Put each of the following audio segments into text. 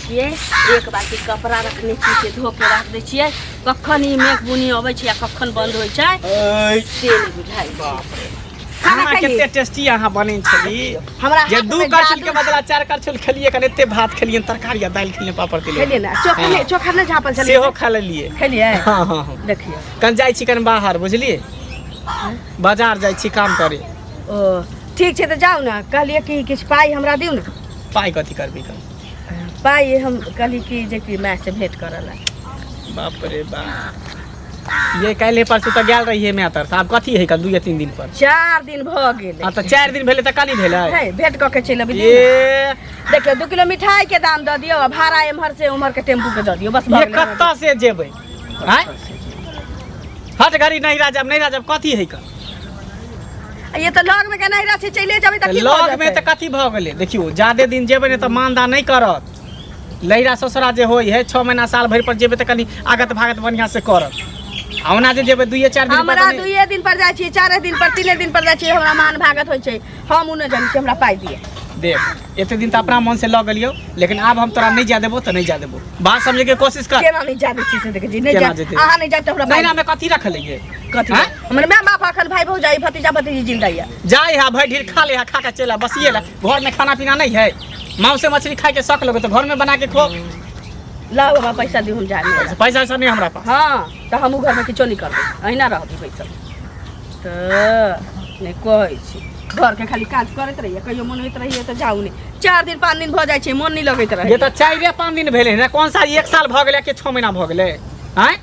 छियै, एक बाल्टी कपड़ा रखने छियै से धो के राख दै छियै। कखन ई मेघ बुनी अबै छै आ कखन बंद होइ छै से नहि बुझाइ छै। खाना खाना खेली? कते टेस्टी अहाँ बनेने छली हमरा जे हाथ दू में करछुल के जादू बदला चार करछुल खेलिए, कन एते भात खेलिए, तरकारी आ दालि खेलिए, पापड़ खेलिए तिलौरी ने? चोखा नहि, चोखा नहि झाँपल छलै? सेहो खा लेलिए। खेलिए? हाँ हाँ हाँ। देखियौ। कन जाइ छी कन बाहर, बुझलिए? बाजार जाइ छी काम करे। ओ ठीक छै, तऽ जाउ ने। कहलियै कि किछु पाइ हमरा दियौ ने। पाइ कथी करबी कन? पाइ हम कहली कि जे कि मायसँ भेँट करऽ लए। बाप रे बाप, ये काल्हि परसू तऽ गेल रहिए माय तर, आब कथी है कन 2 या 3 दिन पर? 4 दिन भऽ गेलै। आ तऽ 4 दिन भेलै तऽ कनी भेलै? है, भेँट कऽ के चलि अबै। ए। देखियौ, 2 किलो मिठाई के दाम दऽ दियौ आ भाड़ा एम्हर से उम्हर के टेम्पू के दऽ दियौ, बस भऽ ये गेलै। कतऽ से जेबै आँय? हट घड़ी नहिरा जाब, नहिरा जाब कथी है कन? आ ये तऽ लग में के नहिरा छै, चलिए जेबै तऽ की भऽ लग में जेतै? तऽ कथी भऽ गेलै? देखियौ, जादे दिन जेबै ने तऽ मानदा नहि करत। लहिरा ससुरा जे होइ है, 6 महीना साल भरि पर जेबै तऽ कनि आगत भागत बढ़िआँ से करत आ ओना जे जेबै 2-4 दिन पर हमरा तऽ नहि- 2 दिन पर जाइ छियै, 4 दिन पर, 3 दिन पर जाइ छियै, हमरा मान भागत होइ छै। हम ओ नहि जानै छी, हमरा पाइ दिअ। देख, एते दिन तऽ अपना मन से लऽ गेलियौ, लेकिन आब हम तोरा नहि जाय देबो तऽ नहि जाय देबो। बात समझे के कोशिश कर। केना नहि जाय दै छी से देखै छी। नहि केना जाय जेतै? अहाँ नहि जायब तऽ हमरा पाइ नहिरा में कथी रखल है? कथी? आँय? हमर माय बाप अखन भाई भौजाई भतीजा भतीजी जिंदा यऽ। जाय है, भरि ढीर खा ले है, खा के चलि आ, बसिए ला। घर में खाना पीना नहीं है? मांसे मछली खाए के शौक लगो तो घर में बना के खो। लाउ, हमरा पैसा दियौ, हम जायब नहिरा। पैसा वैसा नहीं हमरा पास। हाँ, तऽ हमहूँ घरमे किछो नहि करबै, अहिना रहबै बैसल। तऽ नहि कहै छी, घरके खाली काज करैत रहियै। कहियो मोन होइत रहियै तऽ जाउ नहि, 4 दिन 5 दिन भऽ जाइ छै, मोन नहि लगैत रहै। ये तऽ 4-5 दिन भेलै ने, कौन सा एक साल भऽ गेलै कि 6 महीना भऽ गेलै आँय?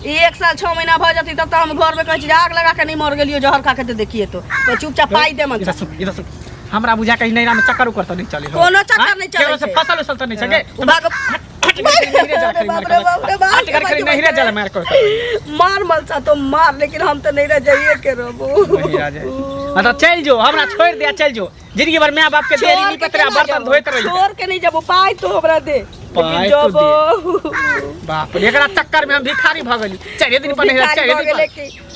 ई एक साल 6 महीना भऽ जेतै तब तऽ हम घरमे कहै छी जे आग लगा के नहि मर गेलियो, जहर खा के तऽ देखिए तो चुपचाप पाइ दे मन। इधर सुन, इधर सुन, हमरा बुझा कहीं नैरा में चक्कर उक्कर तऽ नहीं चले हो। कोनो चक्कर आँय? नहि चलै केकरो से छै। फसल उसल तऽ नहीं सके? ओ भाग। हट गई, नैहरे जा अरे खरी मार बाप रे बाप रे बाप। हट कर खरी नैहरे जा मार कर। मार मलसा तो मार, लेकिन हम तऽ नहीं रह जाइए के रहबो। नैहरा जाए। हाँ तऽ चलि जो, हमरा छोड़ि दे आ चलि जो। जिंदगी भर माय बाप के देरी छोड़ नहीं के पतरा केना बर्तन जाबो? धोइत रही। छोड़ के नहीं जाबो, पाइ तो हमरा दे। पाइ लेकिन तो दे। जबो। बाप रे, एकरा चक्कर में हम भिखारी भऽ गेली। 4 दिन पर नैहरा, भिखारी चारि भऽ दिन गेलै पर कि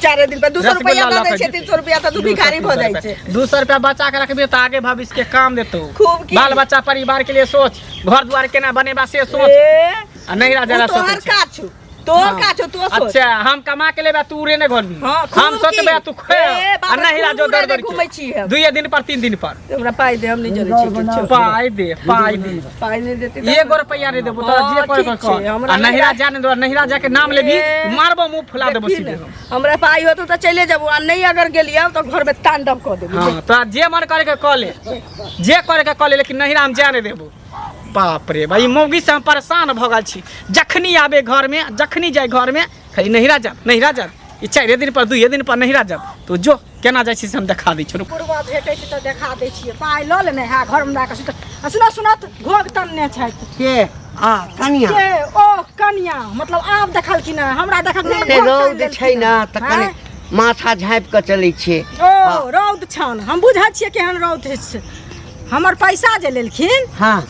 4 दिन पर 200 रुपया रसगुल्ला दऽ लऽ दै कऽ छै। जेतै। 300 रुपया तऽ तू भिखारी भऽ जाइ छै। 200 रुपया बचा के रखबे तऽ आगे भविष्य के काम देतौ। खूब की? बाल बच्चा परिवार के लिए सोच, घर द्वार केना बनेबा से सोच। ए, आ नैहरा उ जरा तोहर सोचै छै। काज छौ, तोहर हाँ। काज छौ, तू सोच। अच्छा, हम कमा के लेबे, तू उड़े ने घर में। हाँ, खूब हम सोचबे की? तू खे ए, आ बाबा, नैहरा खूब जो दौड़ उड़े दौड़ घूमै के छी हम। 2 दिन पर, 3 दिन पर। हमरा पाइ दे, हम नहि जनै छी किछो। पाइ दे, पाइ दे। पाइ नहि देती तऽ एगो रुपैआ नहि देबो तोरा। हाँ, जे करे ठीक कर। छै, हमरा आ नैहरा जा नहि देबो, नैहरा जाके नाम लेबी, ए, मारबो मुंह फुला देबो देखी सीधे ने, हम। हमरा पाइ होतो तऽ चले जेबो आ नहि अगर गेलियै तऽ घरमे तांडव कऽ देबो। हाँ, तोरा जे मन करे के कऽ ले, जे करे के कऽ ले, लेकिन नैहरा हम जाए नहि देबो। बाप रे भाई, मौगी से हम परेशान भऽ गेल छी। जखनी आबे घरमे, जखनी जाय घरमे, खाली नैहरा जाब, नैहरा जाब। ई 4 दिन पर, 2 दिन पर नैहरा जाब। तो जो केना जाइ छी से हम देखा दै छी, रुक। बुढ़वा भेटै छै तऽ देखा दै छियै। पाइ लऽ लेने है, घरमे लए कऽ सुतल आ सुनऽ सुनत घोघ तनने छथि। के आ कनिया? के ओ कनिया, मतलब आब देखलखिन हँ, हमरा देखलखिन से रौद छै ने तऽ कनि माथा झाँपि कऽ चलै छियै। ओ रौद छन, हम बुझै छियै केहन रौद छै। हमर पैसा जे लेलखिन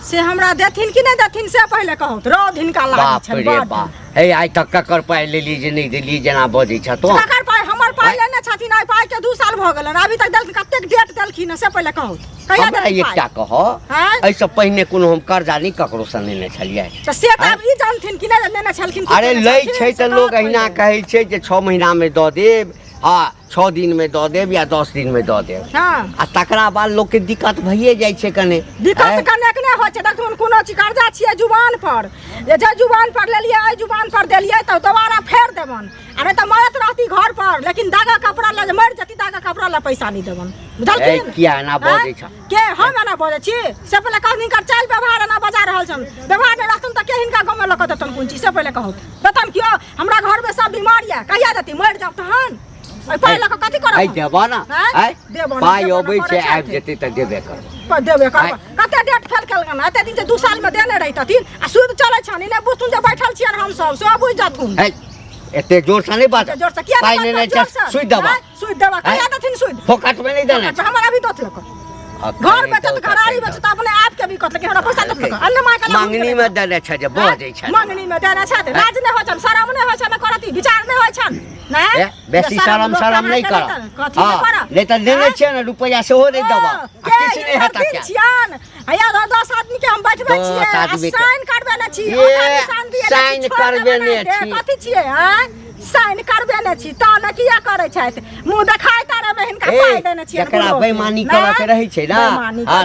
से हमरा देथिन कि नहि देथिन से पहिले कहू। रौद हिनका लागै बाप छनि रे बड्ड। बाप, हे आइ तक ककर पाइ लेलियै जे नहि देलियै जेना बजै छ तों? ककर पाइ? हमर पाइ लेने छथिन, आइ पाइ के 2 साल भऽ गेलनि, अभी तक देलखिन? कतेक डेट देलखिन हँ से पहिले कहू, कहिया हमरा देथिन एकटा पाइ? कह, आँय? एहिसँ पहिने कोनो हम कर्जा नहि ककरोसँ लेने छलियै? तऽ से तऽ आब ई जानथिन कि नहि लेने छलखिन कि अरे देने लै छलखिन, छै से तऽ लोक कहत अहिना पहिले। कहै छै जे 6 महीनामे दऽ देब आ 6 दिनमे दऽ देब या 10 दिनमे दऽ देब। आ तकरा बाद लोकके दिक्कत भइए जाइ छै कने। दिक्कत आँय? कनेक नहि होइ छै। देखथुन, कोनो चीज कर्जा छियै जुबान पर, जे जे जुबान पर लेलियै, एहि जुबान पर देलियै तऽ दोबारा फेर देबन आ नहि तऽ मरत रहती घर पर, लेकिन दागा कपड़ा लए जे मरि जेती, दागा कपड़ा लए पैसा नहि देबन। ए, बुझलखिन? किया एना बजै छ? के हम एना बजै छी से पहिले कहू। हिनकर चालि व्यवहार एना बजा रहल छन। व्यवहार नहि रहतन तऽ के हिनका गाँवमे लऽ कऽ देतन कोन चीज से पहिले कहू। देतन कियो? हमरा घरमे सब बीमार यऽ, कहिया देती? मरि जाउ तहन एहि पाइ लऽ कऽ कथी करब आइ हम? देबऽ ने। आँय? आइ देबऽ ने, पाइ देबऽ ने अबै करै छै, आबि छथिन। जेतै तऽ देबे करबै। पर देबे करबै। आँय? कते डेट फेल केलकन? एते दिन से 2 सालमे देने रहितथिन आ सूद चलै छनि। ई नहि बुझथुन जे बैठल छियनि हमसभ, सेहो बुझि जथुन। है, एते जोरसँ नहि बाज। जोर से किया पाइ नहि नेने बाजबै? छै, जोर से? सुइ देबऽ। आँय? सुइ देबऽ? कहिया देथिन सुइ? फोकटमे नहि देने छै। हमर अभी दोथ लऽ कऽ घर बेचत घरारी बेचत अपने आप के बिकत लेकिन हमरा पैसा देत अन्न मां के मंगनी में देने छै जे बजै छै मंगनी में देने छै राज नहि होइ छन शरम नहि होइ छन करती विचार नहि होइ छन नहि बेसी शरम शरम नहि कर हां नहि तऽ लेने छियै ने रुपैआ सेहो नहि देबऽ किछु नहि हेतऽ क्या छियन हैया 10 आदमी के हम बैठबै छियै साइन करबे ने छी साइन करबे ने छी कथी छियै आँय साइन करबे ने छी तऽ ने किया करै छथि मुँह देखाय तारे में हिनका पाइ देने छियै जकरा बेईमानी करऽ के रहै छै ना हां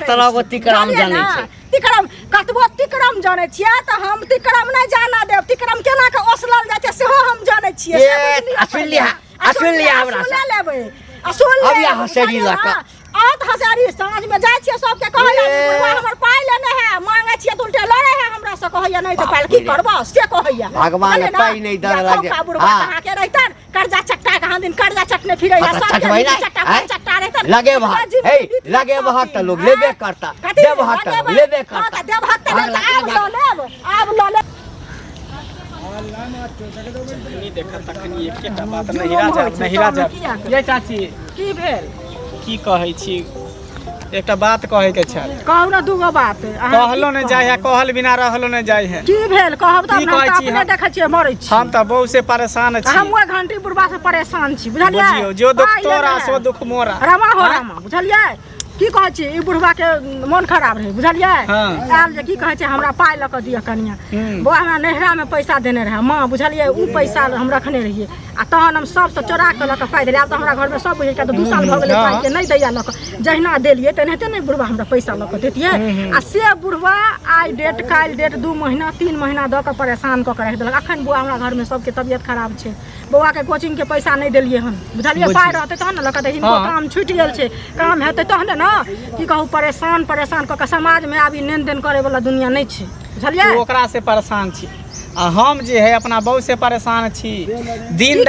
17 गो तिकराम जानै छै तिकड़म कतबो तिकड़म जानै छियै तऽ हम तिकड़म नहि जाना देब तिकड़म केना के ओसलल जाइ छै सेहो हम जानै छियै से बुझलियै सुन लिहा हमरा से लेबै आ सुन ले अब यहाँ हसेरी लऽ कऽ आओ तऽ हसेरी साँझ में जाइ छियै सबके कहै बुढ़वा हमर पाइ लेने है मांगे छियै तऽ उल्टे लड़े है हमरा से कहैया नहि तऽ पाइ की करबऽ से कहैया भगवान पाइ नहि दऽ लगे बुढ़वा अहाँके रहितन कर्जा चट्टा कहाँ दिन कर्जा चटने फिरे या सब चटबै ना चट्टा पर चट्टा रहतन लगे भाग हे लगे भाग त लोग लेबे करता देब भाग त लेबे करता देब भाग त आब ल लेब आब ल लेब जखनी देखा तखनी एकेटा बात नहिरा जाब नहिरा जाब ये चाची की भेल की कहै छी एकटा बात कहै के छल कहू ने दूगो बात अहाँ कहलो नहि जाइ है कहल बिना रहलो नहि जाइ है की भेल कहब तऽ हम तऽ अपने देखै छियै मरै छी हम तऽ बहु से परेशान छी हम ओहि घंटी बुढ़बा से परेशान छी बुझलियै बुझियौ जो दुख तोरा सो दुख मोरा रमा हो रमा बुझलियै की कहै छी ई बुढ़बा के मोन खराब रहै बुझलियै आयल जे की कहै छै हमरा पाइ लऽ कऽ दिअ कनिया बौआ हमरा नैहरामे पैसा देने रहै माँ बुझलियै ओ पैसा हम रखने रहियै आ तहन हम सबसँ चोरा कऽ लऽ कऽ पाइ देलियै आब तऽ हमरा घरमे सब बुझै तऽ 2 साल भऽ गेलै पाइके नहि दैया लऽ कऽ जहिना देलियै तेनाहिते ने बुढ़बा हमरा पैसा लऽ कऽ दैतियै आ से बुढ़बा आइ डेट काल्हि डेट 2 महीना 3 महीना दऽ कऽ परेशान कऽ कऽ राखि देलक अखन बौआ हमरा घरमे सबके तबियत खराब छै बौआके कोचिंगके पैसा नहि देलियै हन बुझलियै पाइ रहतै तहन ने लऽ कऽ हिनको काम छुटि गेल छै काम हेतै तहन ने की कहू परेशान परेशान कऽ कऽ समाजमे आब ई लेन देन करैवला दुनिया नहि छै बुझलियै ओकरा से परेशान छी आ हम जे है अपना बहू से परेशान छी दिन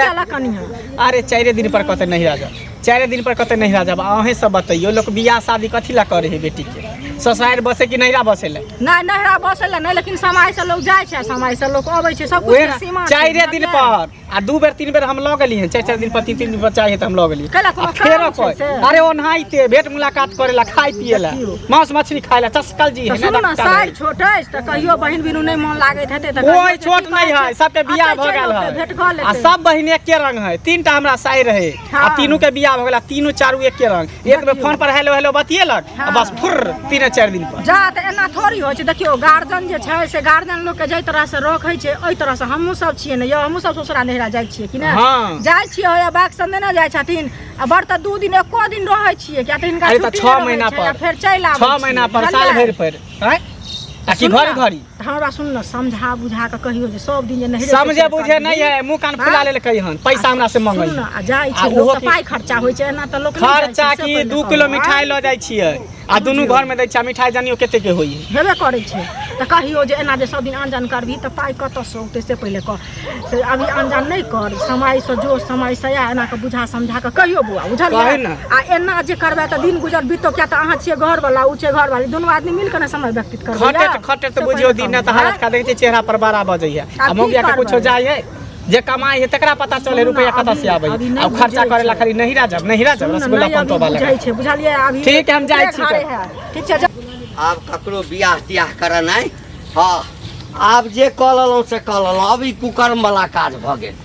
अरे 4 दिन पर कतऽ नहिरा जाब 4 दिन पर कतऽ नहिरा जाब अहें सब बतैयो लोक बियाह शादी कथी ला करे है बेटी के ससुरारि बसे कि नहिरा बसे ला नहि नहिरा बसे ला नहि लेकिन समय से लोग जाइ छै समय से लोग अबै छै सब कुछ सीमा 4 दिन पर आ 2 बेर 3 बेर हम लऽ गेली हन 4 4 दिन पर 3 3 दिन पर चाहे तऽ हम लऽ गेली आ फेरो कह अरे ओनाहिते भेंट मुलाकात करे ला खाय पिए ला मांस मछली खाय ला चस्कल जी है ना साइड छोट अछि तऽ कहियो बहिन बिनु नहि मन लागैत हेतै तऽ कोई छोट नहीं है सबके बियाह भऽ गेल है आ सब बहिन एके रंग है 3टा हमरा साइ रहे आ तीनू के बियाह भऽ गेल तीनू चारू एके रंग एक बेर फोन पर हेलो हेलो बतियेलक आ बस फुर 3-4 दिन पर जा तऽ एना थोड़ी होइ छै देखियौ गार्जियन जे छै से गार्जियन लोकके जाहि तरहसँ रखै छै ओहि तरहसँ हमहूँ सब छियै ने यौ हमहूँ सब ससुरा नैहरा जाइ छियै कि नहि जाइ छियै होइया बाइक से नेने जाइ छथिन आ बड़ तऽ 2 दिन एको दिन रहै छियै किया तऽ हिनका छुट्टी 6 महीना पर फेर चलि आबै 6 महीना पर साल भरि पर आँय आ कि घड़ी घड़ी हमरा सुन न समझा बुझा के कहियो जे सब दिन जे नहिरे समझे बुझे नहीं है मुंह कान फुला लेलकै हन पैसा हमरा से मंगै सुन न आ जाइ छै लोक तऽ पाइ खर्चा होइ छै एना तऽ लोक खर्चा की 2 किलो मिठाई लऽ जाइ छियै आ दुनू घर में दै छै मिठाई जानियो कते के होई हेबे करै छै तऽ कहियो जे एना जे सब दिन आन जान करबही तऽ पाइ कतऽसँ औतै से पहिले कह से अभी आन जान नहि कर समयसँ जो समयसँ आ एना कऽ बुझा समझा कऽ कहियो बौआ बुझलियै ने। आ एना जे करबै तऽ दिन गुजर बीततो किया तऽ अहाँ छियै घरवला ओ छै घरवाली दुनू आदमी मिल कऽ ने समय व्यतीत करबै खटैत खटैत बुझियो दिन तऽ हालत का देखै छियै चेहरा पर 12 बजै है आ मौगिया के कुछो जाइ है जे कमाई है तकरा पता चले रुपया कतऽ से आबै है आ खर्चा करे ला खाली नहिरा जब नहिरा जब रसगुल्ला पंतो वाला बुझै छै बुझलियै अभी ठीक है हम जाइ छी ठीक छै आब ककरो बियाह तियाह करनाइ हँ आब जे कऽ लेलहुँ से कऽ लेलहुँ आब ई कुकर्मवला काज भऽ गेल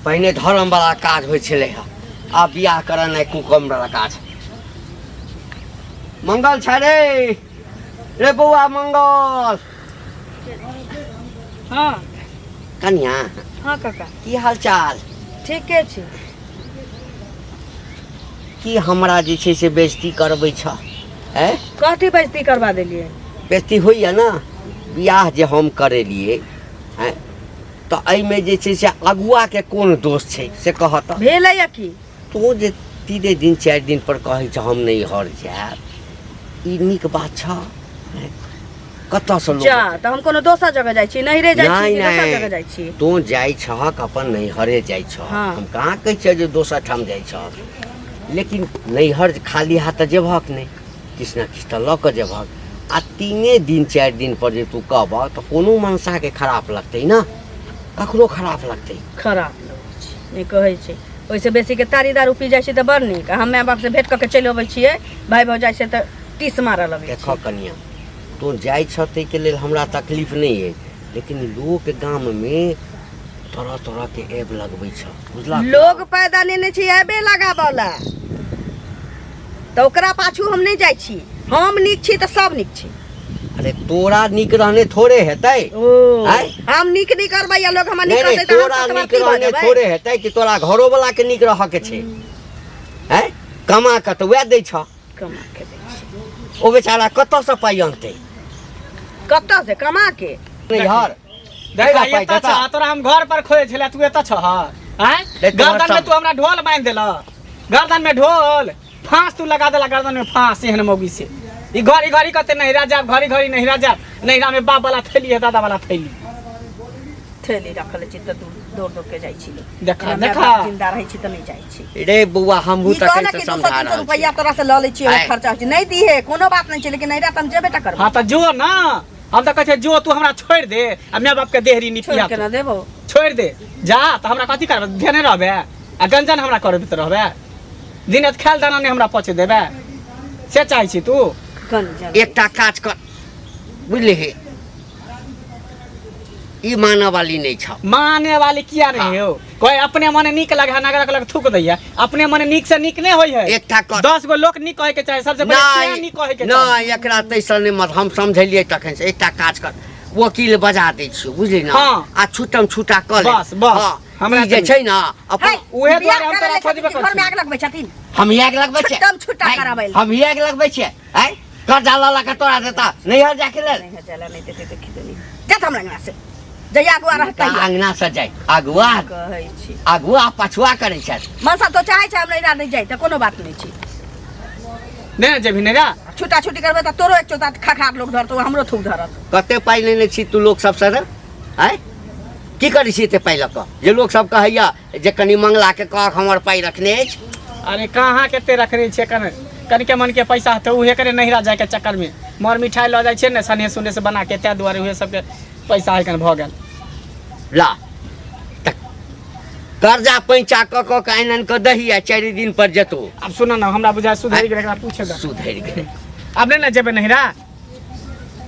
पहिने धर्मवला काज होइ छलै हँ आब बियाह करनाइ कुकर्मवला काज मंगल छै रे रे बौआ मंगल हँ कनिया हँ काका की हाल चाल ठीके छै की हमरा जे छै से बेइज्जती करबै छह ऐं कथी बेइज्जती करबा देलियै बेइज्जती होइए ने बियाह जे हम करेलियै ऐं तऽ एहिमे जे छै से अगुआके कोन दोष छै से कहऽ तऽ भेलैए की तोँ जे 3 दिन 4 दिन पर कहै छह हम नैहर जायब ई नीक बात छह कतऽसँ लोक जा तऽ हम कोनो दोसर जगह जाइ छी नैहरे जाइ छी नहि कि दोसर नहि जगह जाइ छी तोँ जाइ छहक अपन नैहरे जाइ छहक हाँ। हम कहाँ कहै छियह जे दोसर ठाम जाइ छहक लेकिन नैहर खाली हाथ तऽ जेबहक नहि किछु ने किछु तऽ लऽ कऽ जेबहक आ 3 दिन 4 दिन पर जे तू कहबह तऽ कोनो मनसाके खराब लगतै ने ककरो खराब लगतै खराब लगै छै नहि कहै छै ओहिसँ बेसीके तारी दारू पी जाइ छै तऽ बड़ नीक आ हम माय बापसँ भेँट कऽ के चलि अबै छियै भाय भौजाइ से तऽ टीस मारऽ लगै देखऽ कनिया तोँ जाइ छह ताहिके लेल हमरा तकलीफ नहि अइ लेकिन लोक गाममे तरह तरहके ऐप लगबै छह बुझलक लोग पैदा नेने छै ऐबे लगाबऽ ला तऽ ओकरा पाछू हम नहि जाइ छी हम नीक छी तऽ सब नीक छी अरे तोरा नीक रहने थोड़े हेतै ओ आँय? हम नीक नहि करबै आ लोग हमरा नहि नीक नहि रहतै तऽ हम तोरा नीक सतवर्ती भऽ रहने जेबै थोड़े हेतै कि तोरा घरो वाला के नीक रहऽ के छै हैं कमा कऽ तऽ वएह दै छह कमा के दै छी ओ बेचारा कतऽसँ पाइ अनतै कतऽ से कमा के नैहर देखा पाइ एतऽ देता। छह तोरा हम घर पर खोजे छलै तू एतऽ छह आँय ले तोहर गर्दन में सब- तू हमरा ढोल बांधि देलह गर्दन में ढोल फांस तू लगा देला गर्दन में फांस एहन मौगी से ई घड़ी घड़ी कहते नैहरा जाब घड़ी घड़ी नैहरा जाब नैहरा में बाप वाला थैली है दादा वाला थैली थैली रखल छी तऽ दूर दौड़ दौड़ के जाइ छी देखा हमरा माय देखा बाप जिंदा रहै छी तऽ नहि जाइ छी रे बौआ हमहूँ ई कह तखन ने से कि 200 समझा 300 रहल रुपैआ छी तोरा से लऽ लै छियै आँय। खर्चा होइ छै नहि दिहे कोनो बात नहि छै लेकिन नैहरा तऽ हम जेबे टा करबै हाँ तऽ जो ना हम तऽ कहै छियै जो तू हमरा छोड़ि दे आ माय बाप के देहरी छोड़ निपिया के ना देबो छोड़ि दे जा तऽ हमरा कथी करबै धेने रहबै आ गंजन हमरा करबैत रहबै दिन राति खायल दाना नहि हमरा पचे देबै से चाहै छी तू गंजन एकटा काज कर बुझलिही ई मानऽ वाली नहि छौ माने वाली किया नहीं हो कोई अपने मने नीक लगे है नगर लग थूक दैया अपने मने नीक से नीक नहीं होई है एकटा कर 10 गो लोक नीक कहे के चाहे सबसे पहिले नहि से नीक कहे के चाही नहि एकरा ताहिसँ नहि मत हम समझेलियै तखन से एकटा काज कर वकील बजा दै छियौ बुझली ने हाँ। आ छूटम छूटा कऽ ले बस, बस। हाँ, हमरा ई जे तऽ छै ने अपन है, उहे बियाह दुआरे हम करै तोरा ले खोजबे छथिन कि करै घर में आग लगबै छथिन हम आगि लगबै छियै छुट्टम छुट्टा आँय, कराबै ले। हम आगि लगबै छियै आँय कर्जा लऽ लऽ कऽ तोरा देता नैहर जाके लेल नहीं जाला नहीं देते देखी देनी जा हमरा अंगना से जहिया अगुआ रहतै अंगना से जाय अगुआ कहै छी अगुआ पछुआ करै छथि मनसा तो चाहै छै हम नैहरा नहि जाइ तऽ कोनो बात नहि छै नहि ने जेबही नैहरा छुटा छुटी करबै तऽ तोरो एक चौथा खखार लोक धरतौ हमरो थूक धरत कते पाइ लेने छी तू लोक सबसँ रे आँय की करै छी एते पाइ लऽ कऽ जे लोक सब कहैया जे कनि मंगलाके कहक हमर पाइ रखने अछि अरे कहाँ कते रखने छियै कने कनिके मनके पैसा हेतै उहे करे नैहरा जायके चक्करमे मर मिठाइ लऽ जाइ छियै ने सने सुने से बना के ताहि दुआरे उहे सबके पैसा एखन भऽ गेल ला तऽ कर्जा पैंचा कऽ कऽ के आनि आनि कऽ दही आ 4 दिन पर जेतौ आब सुन ने हमरा बुझाय सुधरि गेलै एकरा पूछे दे सुधरि गेलै आब नहि ने जेबै नैहरा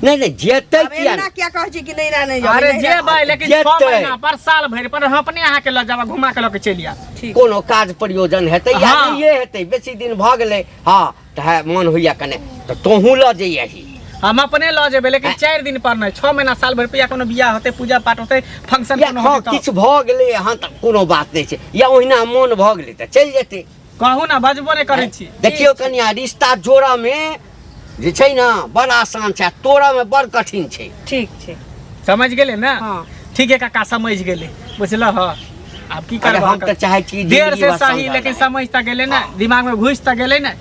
नहि नहि जेतै आब किया एना किया कहै छी कि नैहरा नहि जाउ अरे नैहरा- जेबै लेकिन 6 जेतै। महीना पर साल भरि पर हम अपने अहाँके लऽ जाब आ घुमा के लऽ के चलि आयब ठीक कोनो काज प्रयोजन हेतै या हाँ। नहिए हेतै बेसी दिन भऽ गेलै हँ तऽ है मन होइया कने तऽ तोहूँ लऽ जइयही हम अपने लऽ जेबै लेकिन 4 दिन पर नहि 6 महीना साल भरि पर या कोनो बियाह होतै पूजा पाठ होतै फंक्शन या कोनो हँ होतै किछु भऽ गेलै हँ तऽ कोनो बात नहि छै या ओहिना मोन भऽ गेलै तऽ चलि जेतै कहू ने बजबो नहि करै छी देखियौ कनिया रिश्ता जोड़ऽ मे जे छै ने बड़ आसान छै आ तोड़ऽ मे बड़ कठिन छै ठीक छै समझ गेलै ने हाँ। ठीक है काका समझ गेलै बुझलह आब की अरे करब हम तऽ चाहै छी देर जिंदगी से भर सही समझल लेकिन रहै। समझ तऽ गेलै ने दिमाग में घुसि तऽ गेलै ने